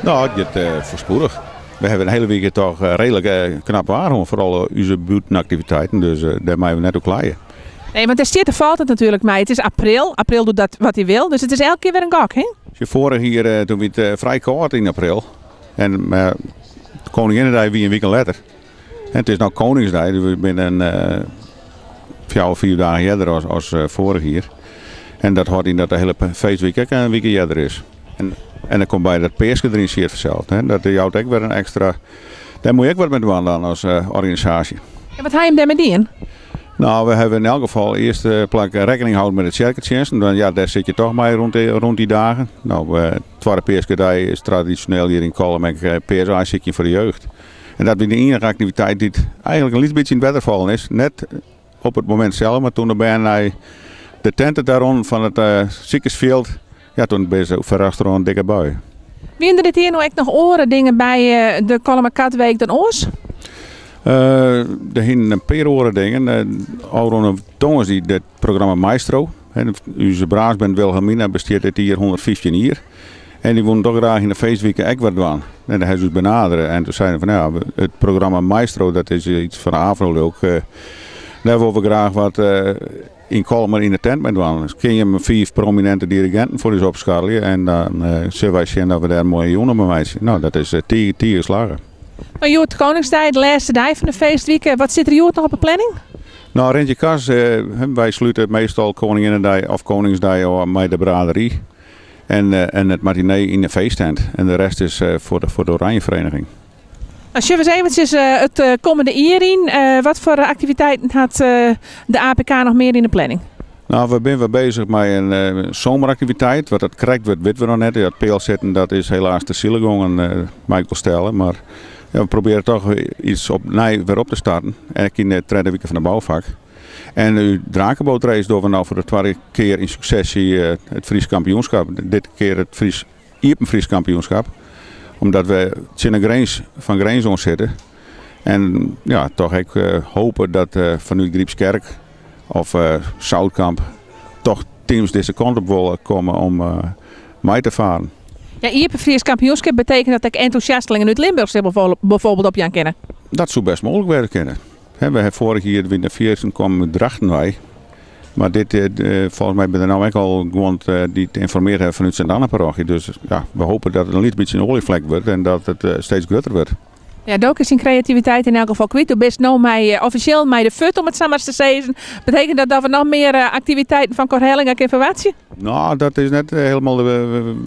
No, it giet foarspoedich. We hawwe in hiele wike toch reedlik knap waar hân foar al ús bûtenaktiviteiten, dus dêr meie we net oer kleie. Nee, want dêr stiet en falt it natuerlik mei. It is april, april docht dat wat hy wil, dus it is elke kear wer in gok, hè? Sjoch, foarich jier toen wie it frij kâld yn april en Koninginnedei wie in wike letter. En it is no Koningsdei, dus we binne in fjouwer, fiif dagen earder as foarich jier. En dat hâldt yn dat de hiele feestwike ek in wike earder is. En, en dan komt by dat Peaske deryn siet fansels. Hè. Dat jout ek wer in ekstra. Dêr moat je ek wat mei dwaan dan as organisaasje. En wat ha jim dêrmei dien? No, we hawwe yn elk gefal earst plak rekkening hâlden mei de tsjerketsjinsten. Want ja, dêr sit je toch mei rûn dy dagen. No, twadde Peaskedei is tradisjoneel hjir yn Kollum ek peasaaisykjen foar de jeugd. En dat wie de iennige aktiviteit dy't eigentlik in lyts bytsje yn it wetter fallen is. Net op it momint sels, mar toen de bern nei de tinte ta rûnen fan it sikersfjild, ja, toen binne se ferrast troch in dikke bui. Wiene der dit jier no ek noch oare dingen by de Kollumer Katweek dan oars? Der hienen in pear oare dingen. Ofrûne tongersdei it programma Maestro. Us brassband Wilhelmina bestiet dit jier 115 jier. En dy woenen toch graach yn de feestwike ek wat dwaan. En dêr hawwe se ús benadere en toen seinen we fan ja, it programma Maestro dat is iets fan Afro Leuk. Dêr wolle we graach wat yn Kollum yn de tent mei dwaan. Dus kinne jim fiif promininte diriginten foar ús opskarrelje en dan sille wy sjen dat we dêr in moaie jûn op meitsje. No, dat is tige, tige slagge. No, hjoed Koningsdei, de lêste dei fan de feestwike. Wat sit der hjoed noch op de planning? No, Rintje Kas, wy slute meastal Koninginnedei of Koningsdei ôf mei de bradery en it matinee yn de feesttent. En de rest is foar de, foar de Oranjevereniging. No, sjogge we ris eventsjes it kommende jier yn. Wat foar aktiviteiten hat de APK noch mear yn de planning? No, we binne wer bezich mei in zomeraktiviteit. Wat dat krekt wurdt, witte we noch net. Ja, it pealsitten dat is helaas te sile gongen, mei ik wol stelle. Mar ja, we probearje toch iets opnij wer op te starten. Ek yn de tredde wike fan de boufak. En de drakebootrace dogge we no foar de twadde kear yn suksesje it Frysk kampioenskip. Dit kear it Frysk Iepen Frysk kampioenskip. Omdat we tsjin de grins fan Grins oan sitte. En ja, toch ek hope dat fanút Grypskerk of Zoutkamp toch teams dizze kant op wolle komme om mei te faren. Ja, Iepen Frysk kampioenskip betekent dat ek entûsjastelingen út Limburch sich bijvoorbeeld opjaan kinne. Dat soe best mooglik wêze kinne. We hawwe foarich jier de fiersten kommen út Drachten wei. Mar dit, folgens my binne der no ek al guon dy't ynformeard hawwe fanút Sint Annaparochie. Dus ja, we hoopje dat it in lyts bytsje in oaljeflek wurdt en dat it steeds grutter wurdt. Ja, do kinst dyn kreativiteit yn elk gefal kwyt. Do bist no mei, offisjeel mei de fuot, om it sa mar te sizzen. Betekent dat dat we noch mear aktiviteiten fan Cor Hellinga kinne ferwachtsje? No, dat is net hielendal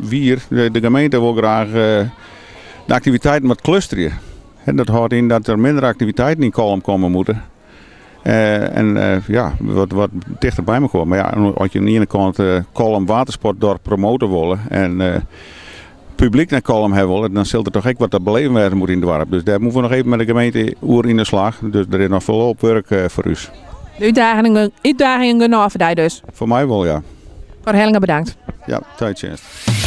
wier. De gemeente wol graach de aktiviteiten wat klusterje. Dat hâldt yn dat der minder aktiviteiten yn Kollum komme moatte. En ja, wat tichter by mekoar. Mar ja, as je oan de iene kant Kollum Watersportdorp promote wolle en publyk nei Kollum hawwe wolle, dan sil der toch ek wat te beleven wêze moatte yn it doarp. Dus dêr moatte we noch even mei de gemeente oer yn de slach. Dus der is noch folop wurk foar ús. De útdagingen, útdagingen genôch foar dy dus? Foar my wol, ja. Cor Hellinga bedankt. Ja, tot tsjinst.